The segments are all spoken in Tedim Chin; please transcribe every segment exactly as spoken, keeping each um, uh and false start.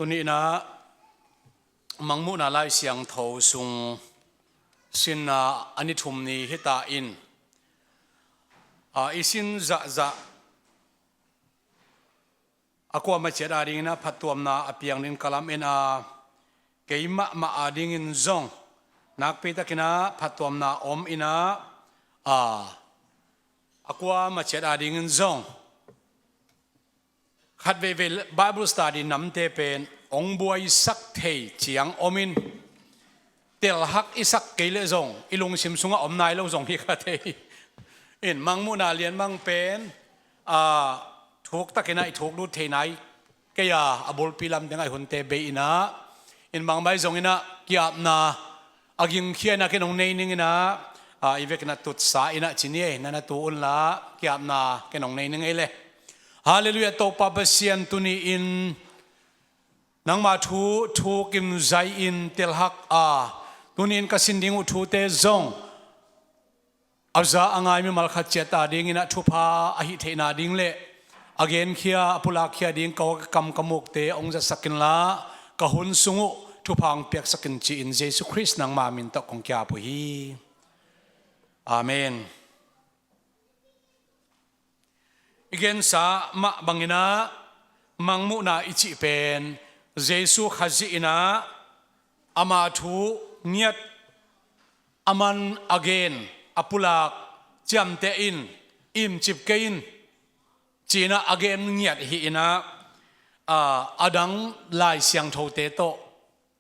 Tuni-in ah Mangmuhna Lai Siangtho sung sinna a ni thum ni hi ta in, a, i sin zahzah a kuamah ciat adingin ah phattuamna a piang ding ka lamen a, kei mahmah adingin zong nakpi takin ah phattuamna om in ah, a, a kuamah ciat adingin zong khat veivei Bible study namte pen hong buaisak thei ciang om in, telhak i sak kei leh zong i lungsim sungah om nai lo zong hi kha thei. In Mangmuhna Lianmang pen, a, thuk takin ah i thuk lut thei nai kei a, a bulpi lam tengah i hunte bei in ah, in bangmah zongin ah ki-apna a gingkhia in ah ken hong nei ning in ah, a, i vekin ah tutsa in ah ci ni ei, na na tu unla, ki-apna ken hong nei ning ei le. Halleluiah, Topa Pasian, tuni-in nangma thu thukim zai-in telhak a, tuni-in ka sin ding uh thute zong a za a ngai mimal khat ciat adingin ah thupha a hih theihna ding le a genkhia, a pulakkhia ding ka kam ka mukte hong zatsak inla, ka hun sung uh thupha hong piaksak in ci-in Jesu Khrist nangma min tawh kong ki-ap uh hi. Amen. I gensa mah bangin ah Mangmuhna i cih pen Jesu Khazih in ah ama thu ngiat, a man a gen, a pulak, ciamteh in, imcip kei in, ci-in ah a gen ngiat hi in ah, a, a dang Lai Siangthote tawh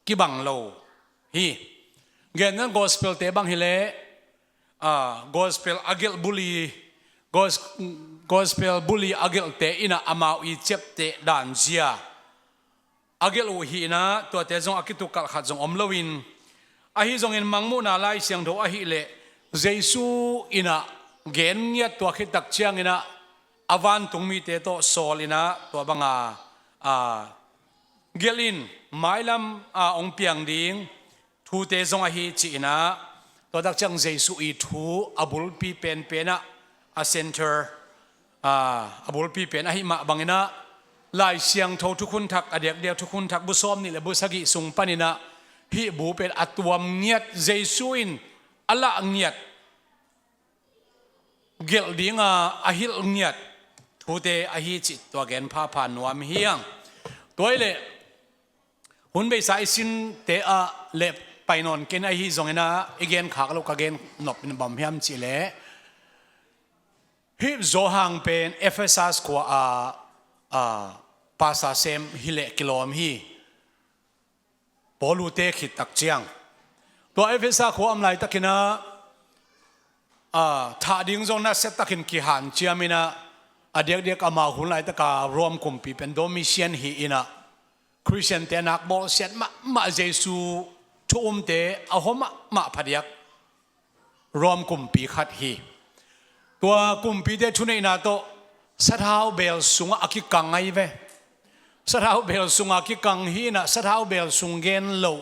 kibang lo hi. Gen in Gospel-te bang hi leh, a, Gospel a gelh buli, Gos-, Gospel buli a gelhte in ah amau i ciapteh dan zia a gelh uh hi in ah, tuate zong a kitukkalh khat zong om lo in, ahi zongin Mangmuhna Lai Siangtho ahih leh Jesu in ah gen ngiat, tua khit tak ciangin ah a vantung mite tawh sawl in ah, tua banga, a, gelh in, mailam a hong piang ding thute zong ahi ci-in ah, tua tak ciang Jesu i thu a bulpi penpen ah, a center, a, a bulpi pen ahih mah bangin ah, Lai Siangtho Thukhun Thak, a diakdiak Thukhun Thak bu sawm nih le bu sagih sung panin ah hih bu pen a tuam ngiat, Jesu in a lah ngiat, gelh dinga a hilh ngiat thute ahi cih tua gen phapha nuam hi hang. Tua hi leh hun beisa i sinte ah le pai nawn kei in, ahi zongin ah i gen khak loh ka gen nop in bang hiam cih leh, hih Johan pen Ephesus khua ah, a, pastor sem hi leh kilawm hi. Paulu te khit tak ciang, tua Efesa khua a om laitakin ah, a, thah ding zong nasia takin kihanciam in ah, a diakdiak amau hun laitaka Rome kumpi pen Domitian hi in ah, Khristiante a nak bawlsiat mahmah, Jesu thu umte a hua mahmah phadiak Rome kumpi khat hi. Tua kumpite thuneihna tawh sathau beel sungah a kikang ahi ve. Sathau beel sungah a kikang hi in ah, sathau beel sung gen loh,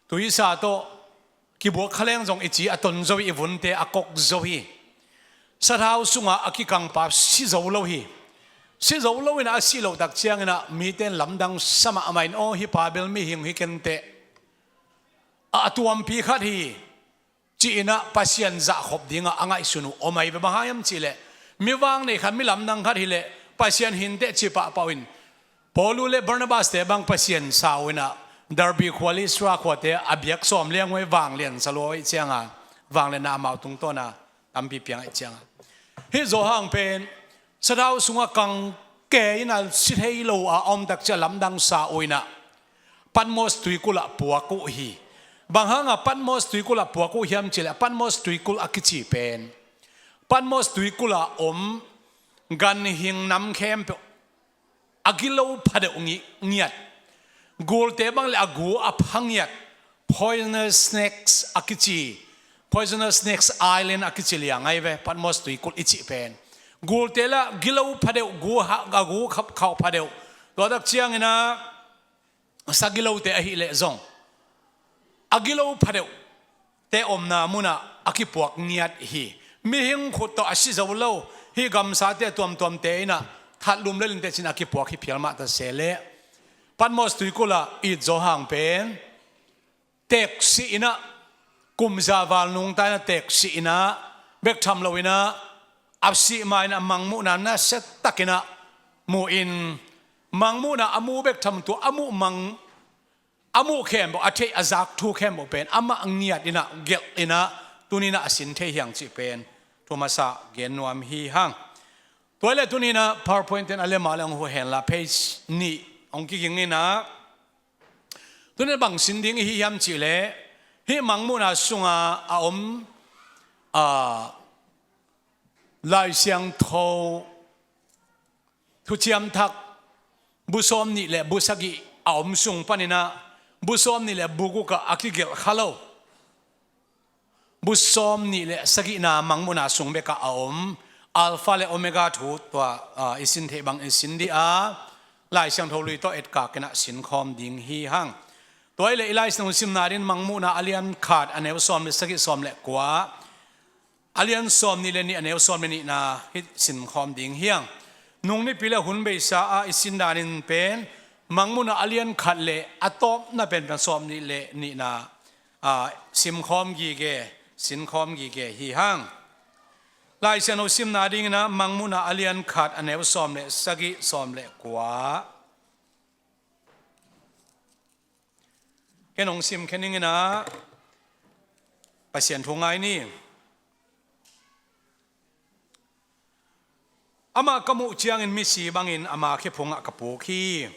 tuisa tawh kibuak khaleng zong i ci a ton zo hi, i vunte a kok zo hi. Sathau sungah a kikangpa si zo lo hi. Si zo lo in ah, a sih loh tak ciangin ah mite in lamdang sa mahmah in, aw, hih pa bel mihing hi kenteh, a, a tuampi khat hi, ci-in ah Pasian zahkhop dingah a ngaihsun uh om ahi ve. Bang hang hiam cih leh, mi vang nei khat, mi lamdang khat hi leh Pasian hi inteh ci pahpah uh in, Paulu le Barnabas te bang Pasian sau in ah, Derbe khua, Listra khuate a biak sawm liang uh hi, vanglian sa lua uh ahih cianga, vangliatna amau tungtawna tampi piang ahih cianga. Hih Johan pen sathau sungah kang kei in ah, si thei lo a om tak ciang lamdang sa uh in ah, Patmos tuikulh ah puak uh hi. Bang hanga Patmos tuikulh ah puak uh hiam cih leh, Patmos tuikulh a kici pen Patmos tuikulh ah om ganhing nam khempeuh a gilo phadeuh ngi-, ngiat. Gulte bang le a gu a pha ngiat. Poisonous snakes a kici, Poisonous Snakes Island a kici liang ahi ve, Patmos tuikulh i cih pen. Gulte la gilo phadeuh, gu ha-, a gu khap khauh phadeuh. Tua tak ciangin ah sagilote ahih leh zong a gilo phadeuhte omna munah a kipuak ngiat hi. Mihing khut tawh a si zo lo, hih gamsate a tuamtuamte in ah, that lum le linte cin a kipuak hi phial mah ta se leh, Patmos tuikulh ah it Johan pen teeksih in ah, kum za val nungta in ah teeksih in ah, bek tham lo in ah, a sih ma in ah mangmuhna nasia tak in ah mu in, mangmuhna a mu bek tham, tua a muh mang, a muh khempeuh, a theih a zak thu khempeuh pen amah ngiat in ah gelh in ah, tuni in ah a sin thei hi hang cih pen thu masa gen nuam hi hang. Tua hi leh tuni in ah PowerPoint ten a lem a leh hong huh hen la, page nih hong kiging in ah, tuni in ah bang sin ding i hi hiam cih leh, hih mangmuhna sungah a om, a, Lai Siangtho Thuciam Thak bu sawm nih le bu sagih a om sung panin ah, bu sawm nih le bu guk ah a kigelh kha lo, bu sawm nih le sagihna mangmuhna sung bek ah a om Alpha le Omega thu, tua, a, i sin theih bang i sin dih a, Lai Siangtho Lui tawh etkak in ah sin khawm ding hi hang. Tua hi leh i Lai Siangtho simna ding in Mangmuhna a lian khat a neu sawm le sagih, sawm le kua, a lian sawm nih le nih a neu sawm le nihna hi sin khawm ding hi hang. Nung nipi le hun beisa ah i sin dan in pen Mangmuhna a lian khat le a tawpna pen pen sawm nih le nihna, a, sim khawm gige, sin khawm gige hi hang. Lai Siangtho simna ding in ah Mangmuhna a lian khat a neu sawm le sagih, sawm le kua. Ken hong sim khe ning in ah, Pasian thu ngai ni. Amah ka muh ciangin misi bangin ama khephungah ka puk hi.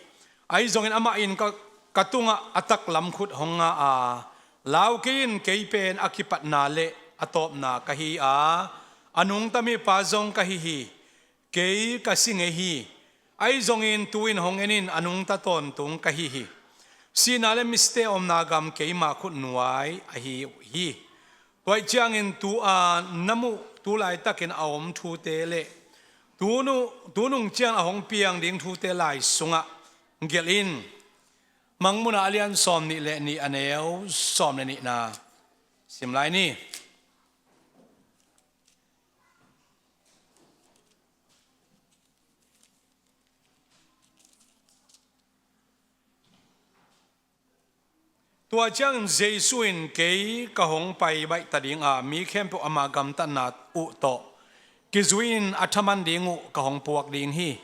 Ahi zongin amah in ka, ka tungah a taklam khut hong nga a, lau kei in, kei pen a kipatna le a tawpna ka hi a, a nungta mipa zong ka hi hi. Kei ka si ngei hi. Ahi zongin tu-in hong en in, a nungta tawntung ka hi hi. Sihna le misite omna gam keima khut nuai ahi uh hi. Tua ahih ciangin tu-a na muh, tu laitakin a om thute le tu nu, tu nung ciang a hong piang ding thute lai sungah gelh in. Mangmuhna a lian sawm nih le nih a neu sawm le nihna sim lai ni. Tua ciangin Jesu in, kei ka hong pai baih ta ding a, mi khempeuh ama gamtatna uh tawh kizui-in a thaman ding uh ka hong puak ding hi.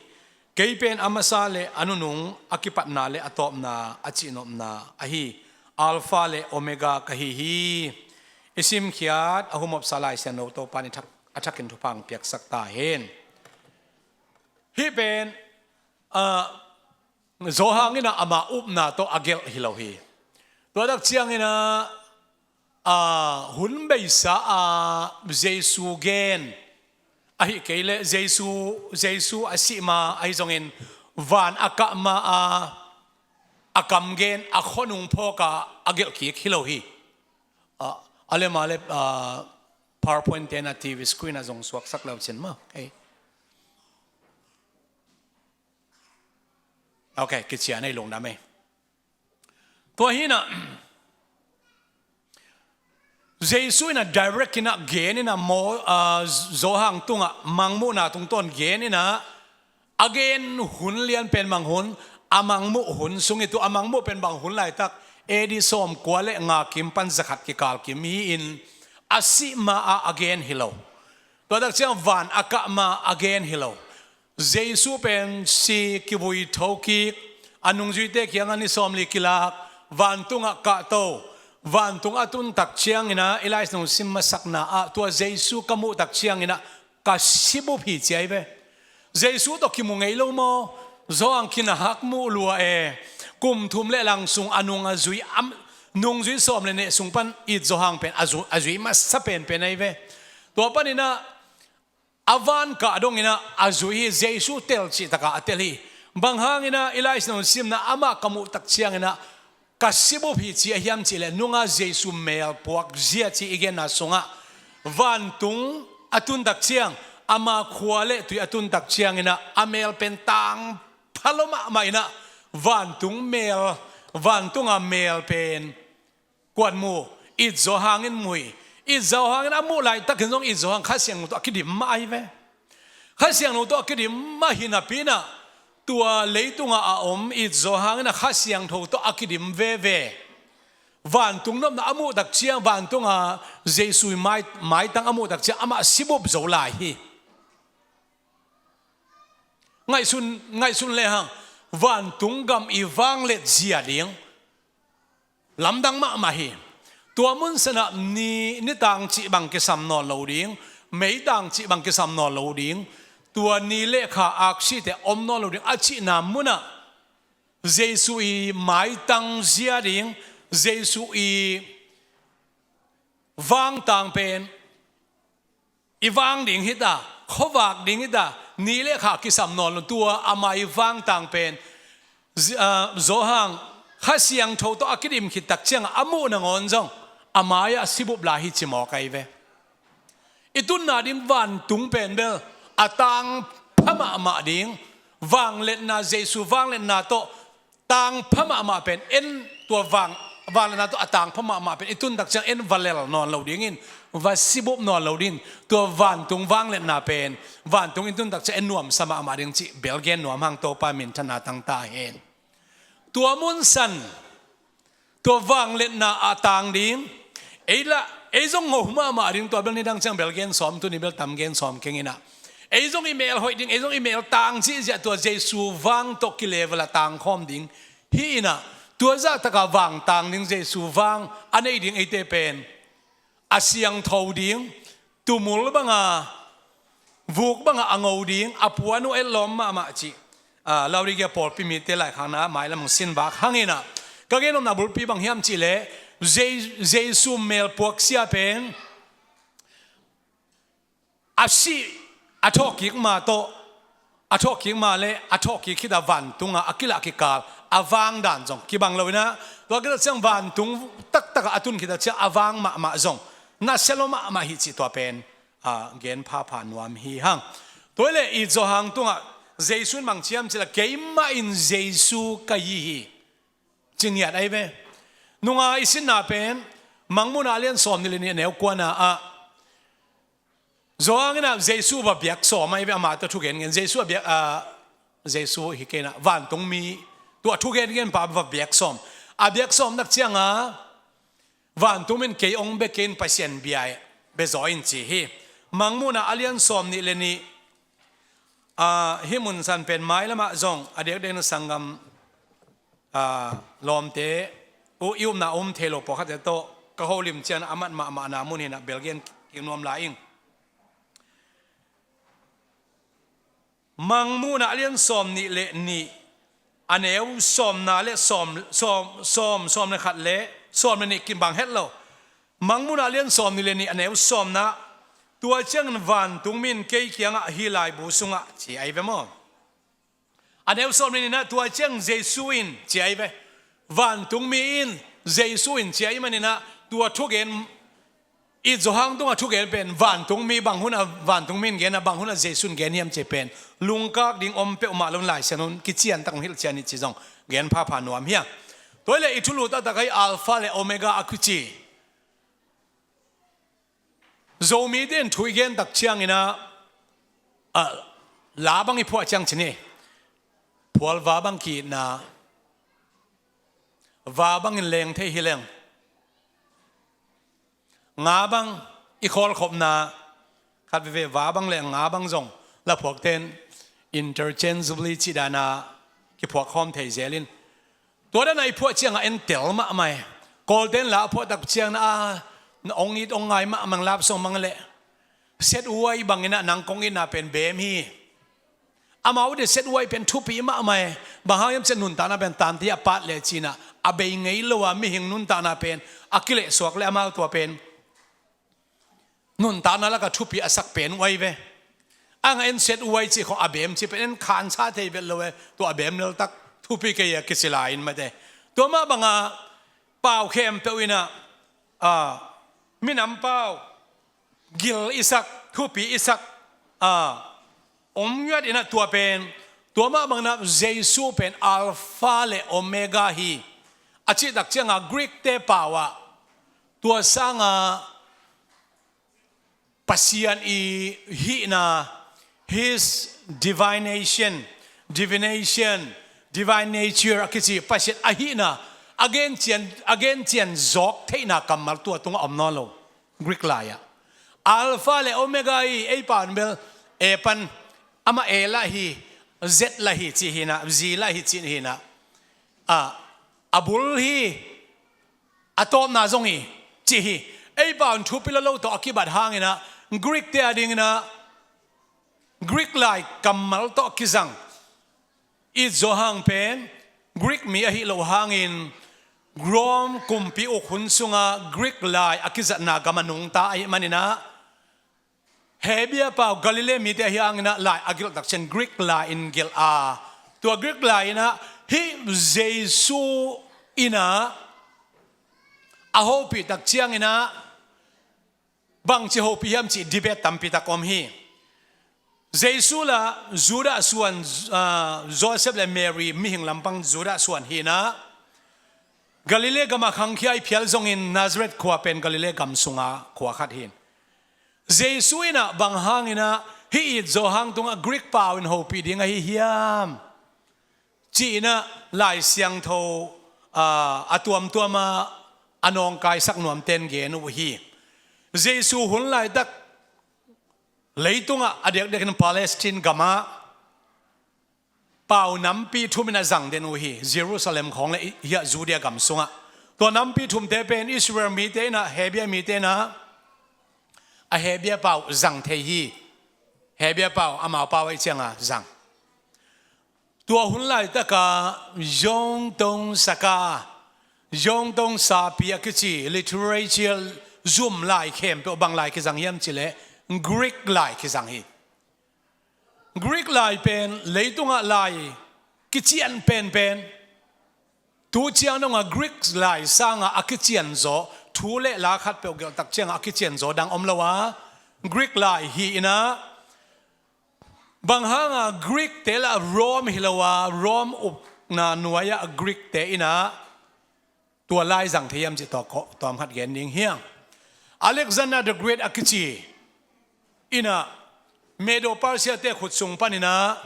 Kei pen a masa le a nunung, a kipatna le a tawpna, a cihnopna ahi, Alpha le Omega ka hi hi. I simkhiat a humopsa Lai Siangtho Topa in i thak, a thakin thupha hong piaksak ta hen. Hih pen, ah, Johan in ah ama upna tawh a gelh hi lo hi. Tua tak ciangin ah, a, hun beisa a Jesu gen, ahih kei leh Jesu, Jesu a sih ma ahi zongin van a kah ma a, a kam gen, a khuanung phawk a, a gelh kik hi lo hi. A, a lem a leh, a, PowerPoint te in ah TV screen ah zong suaksak lo cin maw. Okay. Okay, kician ei, lungdam ei. Tua hi in ah, Jesu in ah direct in ah gen in ah maw, ah, Johan tungah, Mangmuhna tungtawn gen in ah, a gen hun lian pen bang hun, a mangmuh hun sung hi. Tua a mangmuh pen bang hun laitak, A D sawmkua le nga kim pan zakhat kikal kim hi-in, a sih ma a, a gen hi lo. Tua tak ciang van a kah ma a gen hi lo. Jesu pen si, kivui tho kik, a nungzuite kiangah ni sawmli kilak, vantungah kahto, vantung a tun tak ciangin ah, i Lai Siangtho sim masakna ah, tua Jesu ka muh tak ciangin ah ka sibup hi ci ahi ve. Jesu tawh kimu ngei lo maw? Johan kinahak muh lua e. Kum thum le lang sung a nung a zui, am, nungzui sawm le nih sung pan it Johan pen a zu-, a zui masa penpen ahi ve. Tua panin ah, a van kah dongin ah a zui hi, Jesu tel cih takah a tel hi. Bang hangin ah i Lai Siangtho simna amah ka muh tak ciangin ah ka sibup hi ci a hiam cih leh, nunga Jesu mel puak zia ci i genna sungah, vantung a tun tak ciang, ama khua le tui a tun tak ciangin ah a mel pen tang pha lo mahmah in ah, vantung mel, vantunga mel pen kua'n mu? It Johan in mu hi. It Johan in a muh laitakin zong it Johan Kha Siangtho tawh a kidim mah ahi ve. Kha Siangtho tawh a kidim mah hi napi in ah, Tua leitungah a om it zawh hangin a Kha Siangtho tawh a kidim veve. Vantung nopna a muh tak ciang, vantunga Jesu i mai, maitang a muh tak ciang amah sibup zo lai hi. Ngaihsun, ngaihsun lehang, vantung gam i vanglet zia ding lamdang mahmah hi. Tua mun sanah ni, ni tang cih bang kisam nawn lo ding, mei tang cih bang kisam nawn lo ding, tua ni le kha aksite om nawn lo ding a cihna munah Jesu i maitang zia ding, Jesu i vangtang pen i vang ding hita, khuavak ding hita, ni le kha kisam nawn lo, tua ama i vangtang pen zi-, ah, zawh hang Kha Siangtho tawh a kidim khit tak ciangah a muh nangawn zong a mai-ah sibup lai hi ci mawk ahi ve. I tunna ding vantung pen bel a tangpha mahmah ding, vangletna, Jesu vangletna tawh tangpha mahmah pen en, tua vang, vangliatna tawh a tangpha mahmah pen i tun tak ciang en va lel nawn lo dingin, va sibup nawn lo dingin, tua vantung vangliatna pen vantung i tun tak ciang en nuamsa mahmah ding cih bel gen nuam hang, Topa minthanna tangta hen. Tua mun san, tua vangliatna a tang ding, ei lah, ei zong ngo mahmah ding, tua bel nidang ciang bel gen sawm, tuni bel tam gen sawm keng inah. Ei zong i mel hoih ding, ei zong i mel tang cih ziah tua Jesu vang tawh kilevel a tangkhawm ding hi inah, tua zahtaka vangtang ding, Jesu vang a nei ding eite pen a siangtho ding, tumul banga, vuk banga a ngo ding, a puan uh etlawm mahmah cih, ah, Laodikea pawlpi mite laikhakna mailam hong sin vak hang inah, ka gen nopna bulpi bang hiam cihleh, Je-, Jesu melpuaksia pen a sih, a thawhkik ma tawh, a thawhkik ma le a thawhkik khita vantunga a kilah kikal a vang dan zong kibang lo inah, tua khita ciang vantung taktakah a tun khita ciang a vang mahmah zong nasia lo mahmah hi cih tua pen, ah, gen phapha nuam hi hang. Tua hi leh it zawh hang tungah Jesu in bang ci hiam cihleh, keimah in Jesu ka hi hi ci ngiat ahi ve. Nunga i sinna pen Mangmuhna a lian sawm nih le nih a neu kuana ah, zawh hang inah Jesu va biak sawm ahi ve, amah tawh thugen ngen. Jesu a biak, ah, Jesu hi kei inah, vantungmi tua thugen ngen pa va biak sawm. A biak sawm nak cianga vantungmi in kei ong bia kei in, Pasian bia bia zaw in ci hi. Mangmuhna a lian sawm nih le nih, ah, hih mun san pen mailamah zong a diakdiak na sanggam, ah, lawmte uh i upna a um thei lo pawlkhatte tawh ka holim ciang a mat mahmahna mun hi inah bel gen kik nuam lai ing. Mangmuhna a lian sawm nih le nih a neu sawmna le sawm, sawm, sawm, sawm le khat le sawm le nih kibang het lo. Mangmuhna a lian sawm nih le nih a neu sawmna, tua ciangin vantungmi in kei kiangah, hih laibu sungah ci ahi ve maw. A neu sawm le nihna, tua ciang Jesu in ci ahi ve. Vantungmi in, Jesu in ci ahi maninah, tua thugen, it zawh hang tungah thugen pen vantungmi bang hunah, vantungmi in genah bang hunah Jesu in gen hiam cih pen lungkak ding om peuhmah lo in Lai Siangtho in kiciantak hong hilhcian hi cih zong gen phapha nuam hi a. Tua hi leh i thulu taktak ahi Alpha le Omega a kici Zomite in thu i gen tak cianginah, ah, la bang i phuah ciang cin hi. Phual va bang ki-itna, va bangin leng thei hi leng. Nga bang i khawlkhopna, khat veve va bang le nga bang zong laphuakte in interchangeably cih dana kiphuak khawm thei zel in. Tua dana i phuah ciangah en tel mahmah hi. Kawlte in la a phuah tak ciangna a, na ong it ong ngai mahmah, lap song mang leh set uai banginah nang kong itna pen beem hi. Amau de set uai pen thupi mahmah hi. Bang hang hiam ciah nuntakna pen tante a pat le cinah a bei ngei lo a mihing nuntakna pen a kilehsuak le amau tua pen nuntakna lakah thupi a sak pen uai ve. A nga en set uai cih khong a beem cih pen en khansa thei vet lo e, tua a beem leltak thupi kei a kici lai in mate. Tua mah banga pau khempeuh inah, ah, minam pau gil i sak, thupi i sak, ah, om ngiat inah tua pen, tua mah banginah Jesu pen Alpha le Omega hi. A cih tak cianga Greek-te pau ah tua sanga Pasian i hihna, his divination, divination, divine nature a kici Pasian ahihna a gencian, a gencian zawk theihna kammal tua tungah om nawn lo. Greek lai-ah Alpha le Omega hi. Ei pau in bel A pan, amah A lah hi, Z lah hi cih hinah, Z lah hi cih hinah, a, a bul hi, a tawpna zong hi cih hi. Ei pau in thupi lo lo tawh a kibat hanginah Greek te a dinginah Greek lai kammal tawh kizang it zawhang pen Greek mi ahi lo hangin Rome kumpi uk hun sunga Greek lai a kizatna gam a nungta ahih maninah Hebia pau Galilee mite ahi hanginah lai a gelh takcian Greek lai in gelh a, tua Greek lai inah hih Jesu inah a hopih takcianginah bangci hopih hiam cih debate tampi tak om hi. Jesu la Judah suan, ah, Joseph le Mary mihing lampang Judah suan hinah Galilee gamah khangkhia i phial zongin Nazareth khua pen Galilee gam sunga khua khat hin. Jesu inah bang hanginah hih it zawhang tungah Greek pau in hopih ding ahi hiam? Ci-inah Lai Siangtho, aa, a tuamtuama a nawngkaisak nuamten gen uh hi. Jesu hun laitak leitungah a diakdiakin Palestine gamah pau nampi thumin a zang den uh hi. Jerusalem khawng le hiah Judea gam sungah tua nampi thumte pen Israel mite inah Hebia mite inah a Hebia pau zang thei hi. Hebia pau amau pau ahi cianga zang. Tua hun laitaka Yongtong Saka, Yongtong Sapi a kici literature zum lai khempeuh bang lai kizang hiam cileh Greek lai kizang hi. Greek lai pen leitungah lai kician penpen tu ciang dongah Greek lai sangah a kicianzaw thu le la khatpeuh gelhtak ciangah a kicianzaw dang om lo a, Greek lai hi inah, bang hanga Greek te lah Rome hi lo a, Rome ukna nuai-ah Greek te inah tua lai zang thei hiam cih tawh tawm khat gen ding hiang. Alexander the Great a kici inah Medo Persia te khut sung paninah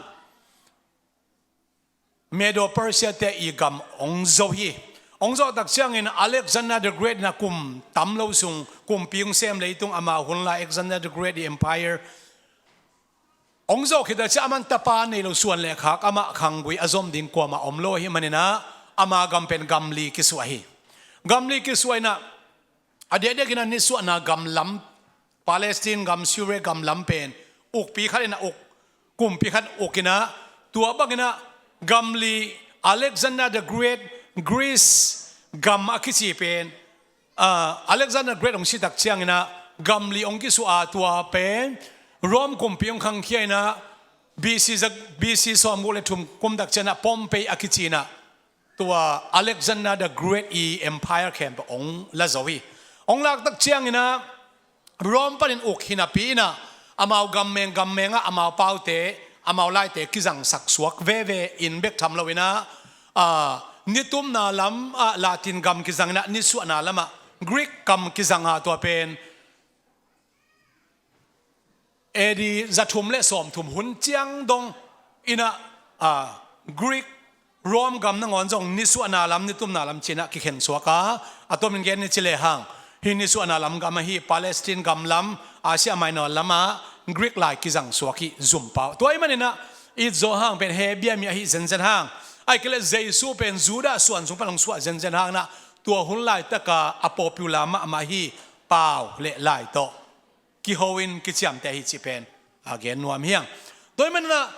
Medo Persia te i gam ong zo hi. Ong zoh tak ciangin Alexander the Great inah kum tam lo sung kumpi ung sem leitung amau hun lai Alexander the Great i empire ong zoh khit a ciah aman tapa nei lo suan le khak amah khanggui a zom ding kuamah om lo ahi maninah ama gam pen gam li kisuah hi. Gam li kisuah inah a diakdiakinah nisuahna gam lam Palestine gam, Syria gam lam pen ukpi khat inah uk, kumpi khat uk inah tua banginah gam li Alexander the Great Greece gam a kici pen, ah, Alexander Great hong sitak cianginah gam li hong kisuah a tua pen Rome kumpi hong khangkhia inah B C za-, B C sawmguk le thum kumtak cianah Pompey a kici inah tua Alexander the Great i empire khempeuh hong la zo hi. Hong laktak cianginah Rome panin uk hinapi inah amau gammeng gammengah amau paute amau laite kizangsak suak veve in bek tham lo inah, ah, nitumna lamah Latin gam kizang inah nisuahna lamah Greek gam kizang a tua pen A D zathum le sawmthum hun ciang dong inah, ah, Greek Rome gam nangawn zong nisuahna lam nitumna lam cinah kikhen suak a, a tomin gen ni ci lehang hih nisuahna lam gam ahi Palestine gam lam Asia Minor lamah Greek lai kizang suak hi zumpau. Tua ahi maninah it zawhang pen Hebia mi ahi zenzen hang, ahih kei leh Jesu pen Judah suan sung pan hong suah zenzen hang inah tua hun laitaka a popular mahmah hi pau le lai tawh kiho in kiciamteh ahi cih pen a gen nuam hiang. Tua ahi maninah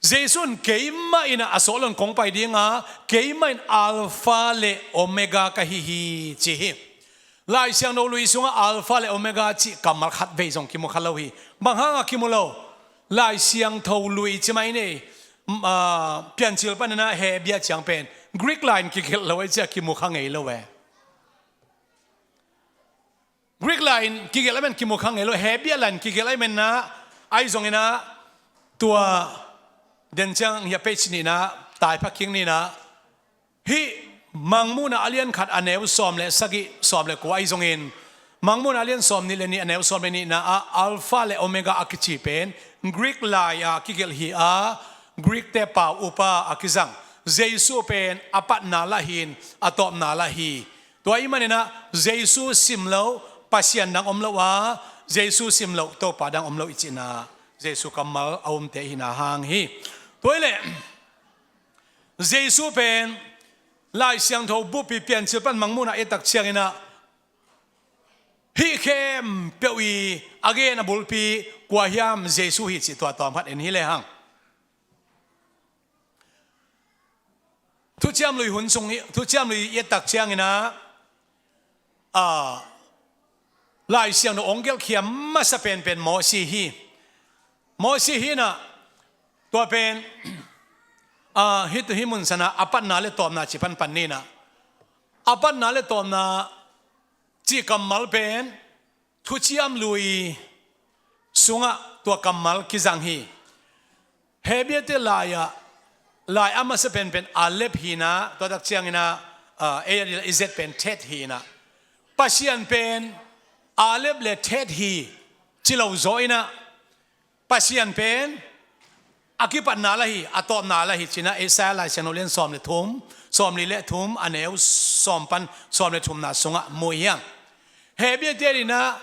Jesu in keimah inah a sawhlon kong pai dinga keimah in Alpha le Omega ka hi hi ci hi. Lai Siangtho lui sungah Alpha le Omega cih kammal khat vei zong kimu kha lo hi. Bang hangah kimu lo? Lai Siangtho lui ci mai nei, ah, Piancil paninah Hebia ciang pen Greek lai in kigelh lo ahi ciah kimu kha ngei lo e. Greek lai in kigelh a men kimu kha ngei lo, Hebia lai in kigelh a menna ahi zonginah tua den ciang hiah page nihna, taipha kik nihna, hih Mangmuhna a lian khat a neu sawm le sagih, sawm le kua ahi zongin Mangmuhna a lian sawm nih le nih a neu sawm le nihna ah Alpha le Omega a kici pen Greek lai a kigelh hi a, Greek te pau upa a kizang. Jesu pen a patna lah hi-in a tawpna lah hi. Tua ahih manin ah Jesu sim lo Pasian dang om lo a, Jesu sim lo Topa dang om lo i cihna, Jesu kammal a umte i hihna hang hi. Tua ahih leh Jesu pen Lai Siangtho bup i Piancil pan Mangmuhna i et tak ciangin ah hih khempeuh i a gen a bulpi kua hiam? Jesu hi cih tua tawm khat en hi lehang. Thuciam Lui hun sung hi, Thuciam Lui i et tak ciangin ah, a, Lai Siangtho hong gelhkhia masa penpen Mosi hi. Mosi hi-in ah, tua pen, a, hih, hih mun san ah a patna le tawpna cih pan pan ni-in ah, a patna le tawpna cih kammal pen Thuciam Lui sungah tua kammal kizang hi. Hebrew te lai-ah, lai a masa penpen Aleph hi-in ah, tua tak ciangin ah, a, A L E Z pen Thet hi-in ah, Pasian pen Aleph le Thet hi ci lo zaw-in ah, Pasian pen a kipatna lah hi, a tawpna lah hi ci-in ah Isaiah Lai Siangtho lian sawm le thum, sawmli le thum, a neu sawm pan sawm le thumna sungah mu hi hang. Hebrew te in ah,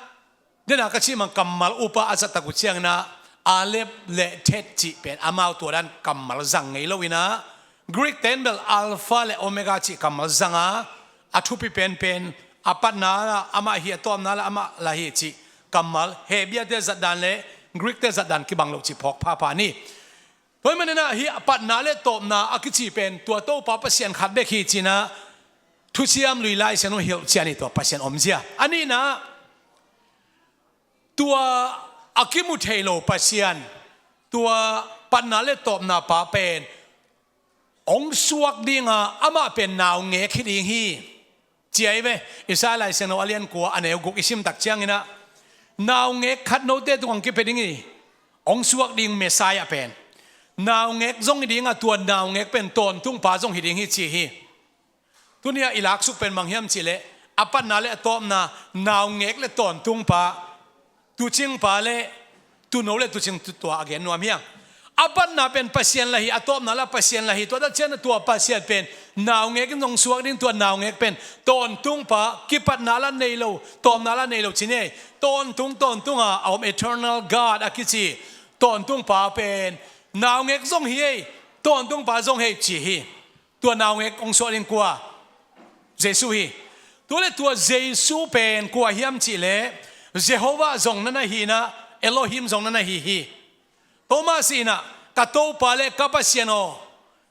den a ka cih bang kammal upa a zat tak uh ciangin ah, Aleph le Thet cih pen amau tua dan kammal zang ngei lo-in ah, Greek te'n bel Alpha le Omega cih kammal zang a, a thupi penpen, a patna lah amah hi, a tawpna lah amah lah hi cih kammal Hebrew te zat dan le Greek te zat dan kibang lo cih phawk phapha ni. Tua ahih manin ah hih a patna le tawpna a kici pen tua Topa Pasian khat bek hi ci-in ah Thuciam Lui Lai Siangtho hilhcian hi, tua Pasian omzia. A nihna, tua a kimu thei lo Pasian, tua patna le tawpna pa pen hong suak ding a, amah pen naungek hi ding hi ci ahi ve. Isaiah Lai Siangtho a lian kua, a neu guk i sim tak ciangin ah, naungek khat note tungah hong kipia ding hi, hong suak ding Messiah pen. Naungek zong hi ding a, tua naungek pen tawntungpa zong hi ding hi ci hi. Tuni-ah i laksuk pen bang hiam cih leh, a patna le a tawpna, naungek le tawntungpa, tuucingpa le tuuno le tuucing, tu-, tua a gen nuam hi hang. A patna pen Pasian lah hi, a tawpna lah Pasian lah hi, tua tak ciangin ah tua Pasian pen naungek in hong suak ding, tua naungek pen tawntungpa, kipatna lah nei lo, tawpna lah nei lo ci ni. Tawntung, tawntung a a om, eternal God a kici tawntungpa pen naungek zong hi ei, tawntungpa zong hi ei ci hi. Tua naungek hong suak ding kua? Jesu hi. Tua leh tua Jesu pen kua hiam cih leh, Jehovah zong na na hi-in ah, Elohim zong na na hi hi. Thomas in ah, ka Topa le ka Pasian aw,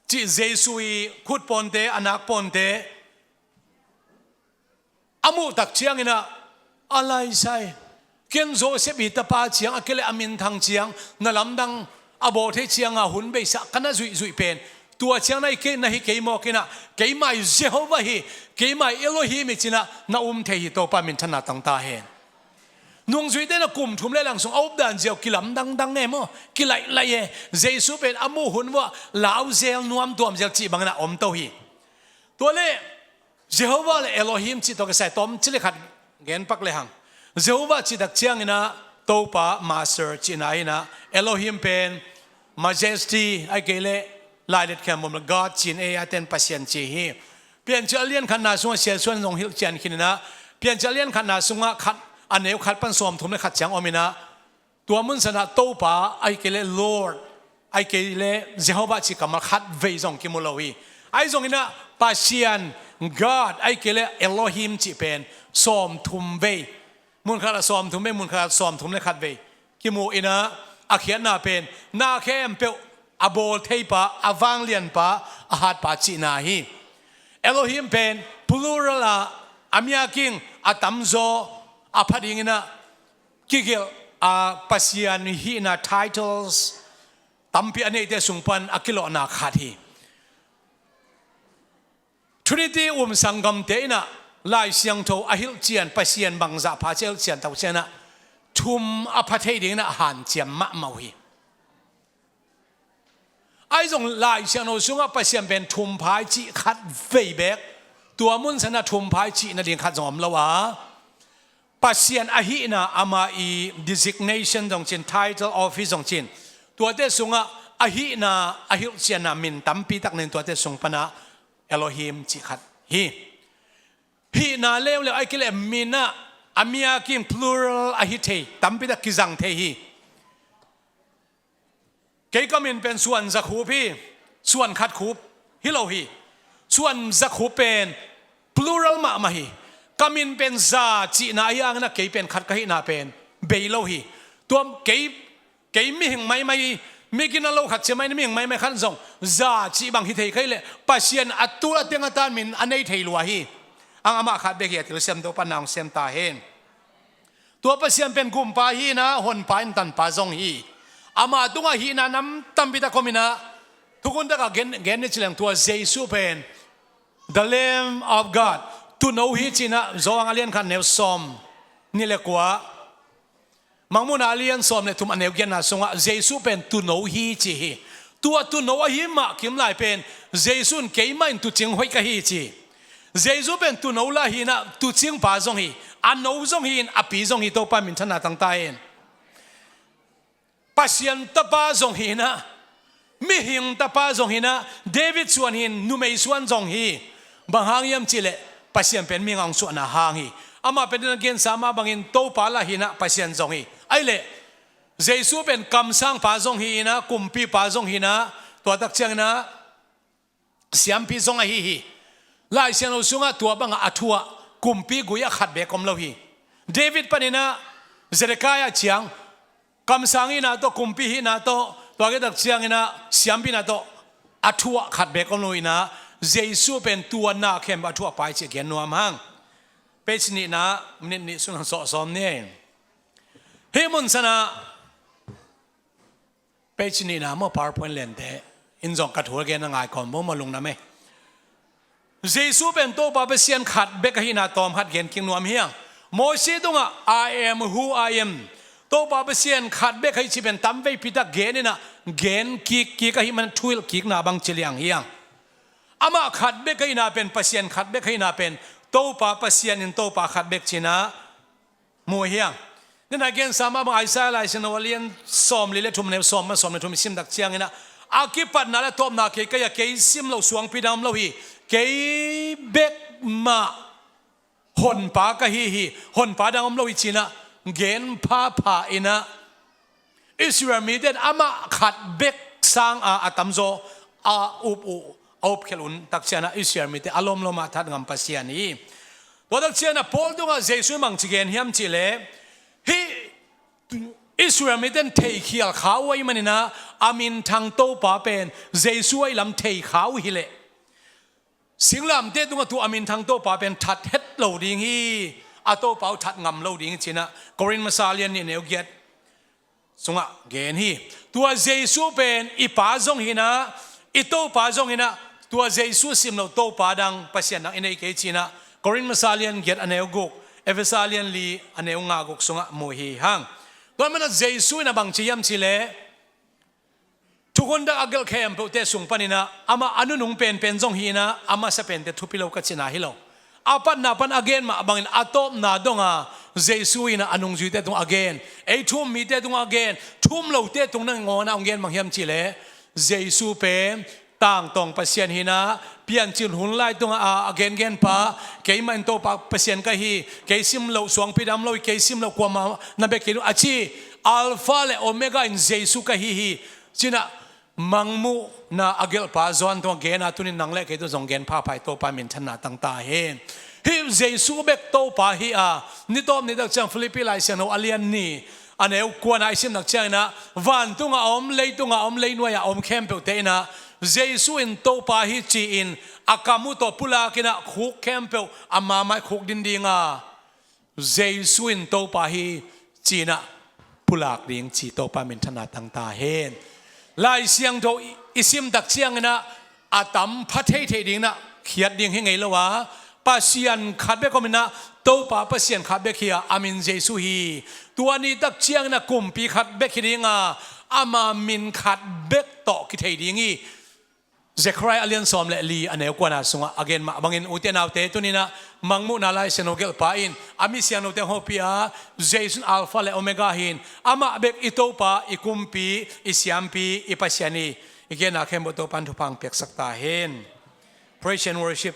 cih Jesu i khut pawnte, a nak pawnte a muh tak ciangin ah, a laisai, ken Joseph i tapa ciang, a kei leh a minthang ciang, na lamdang a bawl thei ciang a hun beisak ka na zuihzuih pen, tua ciang na hi kei, na hi kei mawk in ah, keimah i Jehovah hi, keimah i Elohim hi ci-in ah na um thei hi. Topa minthanna tang ta hen. Nungzuite in ah kum thum le lang sung a updan zia uh kilamdang dang e maw, kilaih laih e. Jesu pen a muh hun uah lauzel, nuamtuam zel cih bangin ah om to hi. Tua leh Jehovah le Elohim cih tawh kisai tawmcik le khat gen pak lehang. Jehovah cih tak ciangin ah Topa, Master cihna hi-in ah, Elohim pen Majesty, ahih kei leh Lailet Khem Bawm le God ci-in ei a ten Pasian ci hi. Piancil a lian khatna sungah Siaisuan in hong hilhcian khin in ah, Piancil a lian khatna sungah khat, a neu khat pan sawmthum le khat ciang om in ah, tua mun san ah Topa, ahih kei leh Lord, ahih kei leh Jehovah cih kammal khat vei zong kimu lo hi. Ahi zongin ah Pasian, God, ahih kei leh Elohim cih pen sawmthum vei, mun khat ah sawmthum vei, mun khat ah sawmthum le khat vei kimu in ah, a khiatna pen na khempeuh a bawl theipa, a vanglianpa, a hatpa cihna hi. Elohim pen plural ah, a miaking, a tamzaw, a pha dingin ah kigelh a, Pasian hihna titles tampi a neite sung pan a kilawhna khat hi. Trinity um sanggamte in ah Lai Siangtho a hilhcian Pasian bangzah pha ci a hilhcian tak ciangin ah, thum a pha thei dingin ah hanciam mahmah uh hi. Ahi zong Lai Siangtho sungah Pasian pen thum pha hi cih khat vei beek, tua mun san ah thum pha hi cih nading khat zong om lo a, Pasian a hihna, amah i designation zong ci-in, title, office zong ci-in, tuate sungah a hihna, a hilhcianna min tampi tak nei-in tuate sung panah Elohim cih khat hi. Hihna leuleu ahih kei leh min ah a miakim plural ahi thei, tampi tak kizang thei hi. Kei ka min pen Suan Za Khup hi. Suan khat khup hi lo hi. Suan Za Khup pen plural mahmah hi. Ka min pen Za cihna ahi hangin ah kei pen khat ka hihna pen bei lo hi. Tua kei, kei mihing maimai, mi gina lo khat cia mai, mihing maimai khat zong Za cih bang hi thei kei leh Pasian a tul a teng a tan min a nei thei lua hi. Ang amah khat bek hi a, thilsiam Topa na hong siam ta hen. Tua Pasian pen gumpa hi-in ah honpa, inntanpa zong hi. Ama tungah hihna nam tampi tak om in ah, thukhun takah gen, gen ni ci leng tua Jesu pen the Lamb of God, tuuno hi ci-in ah Johan a lian khat neu sawm nih le kua, Mangmuhna a lian sawm le thum a neu giatna sungah Jesu pen tuuno hi ci hi. Tua tuuno ahi mah kim lai pen Jesu in keimah in tuucing hoih ka hi ci. Jesu pen tuuno lah hi-in ah tuucingpa zong hi, a no zong hi-in a pi zong hi, Topa minthanna tang ta hen. Pasian tapa zong hi-in ah, mihing tapa zong hi-in ah, David suan hi-in numei suan zong hi. Bang hang hiam cih leh Pasian pen mihing a hong suahna hang hi. Amah pen a gensa mah bangin Topa lah hi-in ah Pasian zong hi. Ahih leh Jesu pen kamsangpa zong hi-in ah, kumpipa zong hi-in ah, tua tak ciangin ah siampi zong ahi hi. Lai Siangtho sungah tua bangah a thuah kumpi gui ah khat beek om lo hi. David panin ah Zedekiah ciang kamsang hihna tawh, kumpi hihna tawh, tua khit tak ciangin ah siampi hihna tawh a thuah khat beek om lo hi-in ah, Jesu pen tua na khempeuh a thuahpa hi cih gen nuam hang. Page nihna, minute nih sung hong sawh sawm ni. Hih mun sanah page nihna maw, PowerPoint liante in zong ka thu a gen a ngai kawm bo maw, lungdam e. Jesu pen Topa Pasian khat bek ahihna tawm khat gen kik nuam hi hang. Mosi tungah "I am who I am." Topa Pasian khat bek ahi cih pen tamveipi tak gen in ah, gen kik kik ahih man thuhilh kikna bang ci liang hi hang. Amah khat bek ahihna pen, Pasian khat bek ahihna pen Topa Pasian in Topa khat bek ci-in ah mu hi hang. Nidang a gensa mah bang Isaiah Lai Siangtho a lian sawmli le thum, neu sawm mah sawm le thum i sim tak ciangin ah, a kipatna le tawpna kei ka hi a, kei sim loh suangpi dang om lo hi. Kei bek mah honpa ka hi hi. Honpa dang om lo hi ci-in ah gen phapha in ah, Israel mite in amah khat bek sanga a tamzaw a up uh, a up khelh un tak ciangin ah Israel mite a lawmlawm a that ngam Pasian hi. Tua tak ciangin ah Paul tungah Jesu in bang ci gen hiam cih leh, hih Israel mite in theikhial kha uh ahih manin ah a minthang Topa pen Jesu ahih lam thei kha uh hi leh, singlamteh tungah tua a minthang Topa pen that het lo ding hi, a Topa uh that ngam lo ding hi ci-in ah Korin masa lian nih neu giat sungah gen hi. Tua Jesu pen i Pa zong hi-in ah, i Topa zong hi-in ah, tua Jesu sim loh Topa dang, Pasian dang i nei kei ci-in ah Korin masa lian giat a neu guk, Efesa lian li a neu nga guk sungah mu hi hang. Tua ahih man ah Jesu in ah bang ci hiam cih leh, thukhun tak a gelh khempeuhte sung panin ah amah a nunung penpen zong hi-in ah, a masa pente thupi lo ka cihna hi lo. A patna pan a gen mah bangin a tawpna donga Jesu in ah a nungzuite tungah a gen, ei thu-um mite tungah a gen, thu-um lote tung nangawn ah hong gen bang hiam cih leh, Jesu pen tangtawng Pasian hi-in ah, piancil hun lai tungah a, a gengenpa, "Keimah in Topa Pasian ka hi, kei sim loh suangpi dang om lo hi, kei sim loh kuamah na bia kei lo," a ci, "Alpha le Omega in Jesu ka hi hi," ci-in ah Mangmuhna a gelhpa Johan tungah gen a, tuni-in nang le kei tungah zong gen phapha hi. Topa minthanna tang ta hen. Hih Jesu bek Topa hi a, ni tawp ni tak ciang Philippi Lai Siangtho a lian nih a neu kuana i sim tak ciangin ah, vantung a om, leitung a om, leinuai a om khempeuhte in ah Jesu in Topa hi ci-in a kam uh tawh pulak in ah khuk khempeuh a mamaih khuk din ding a, Jesu in Topa hi ci-in ah pulak ding ci. Topa minthanna tang ta hen. Lai Siangtho i, i sim tak ciangin ah a tam pha theithei ding in ah khiat ding hi ngei lo a, Pasian khat bek om in ah, Topa Pasian khat bek hi a, a min Jesu hi. Tua ni tak ciangin ah kumpi khat bek hi ding a, ama min khat bek tawh kithei ding hi. Zechariah a lian sawm le li a neu kuana sungah a gen mah bangin, ute naute, tuninah Mangmuhna Lai Siangtho gelhpa in a mi siangthote hong hopih a, Jesu in Alpha le Omega hi-in, amah bek i Topa, i Kumpi, i Siampi, i Pasian hi. I genna khempeuh Topa in thupha hong piaksak ta hen. Praise and worship.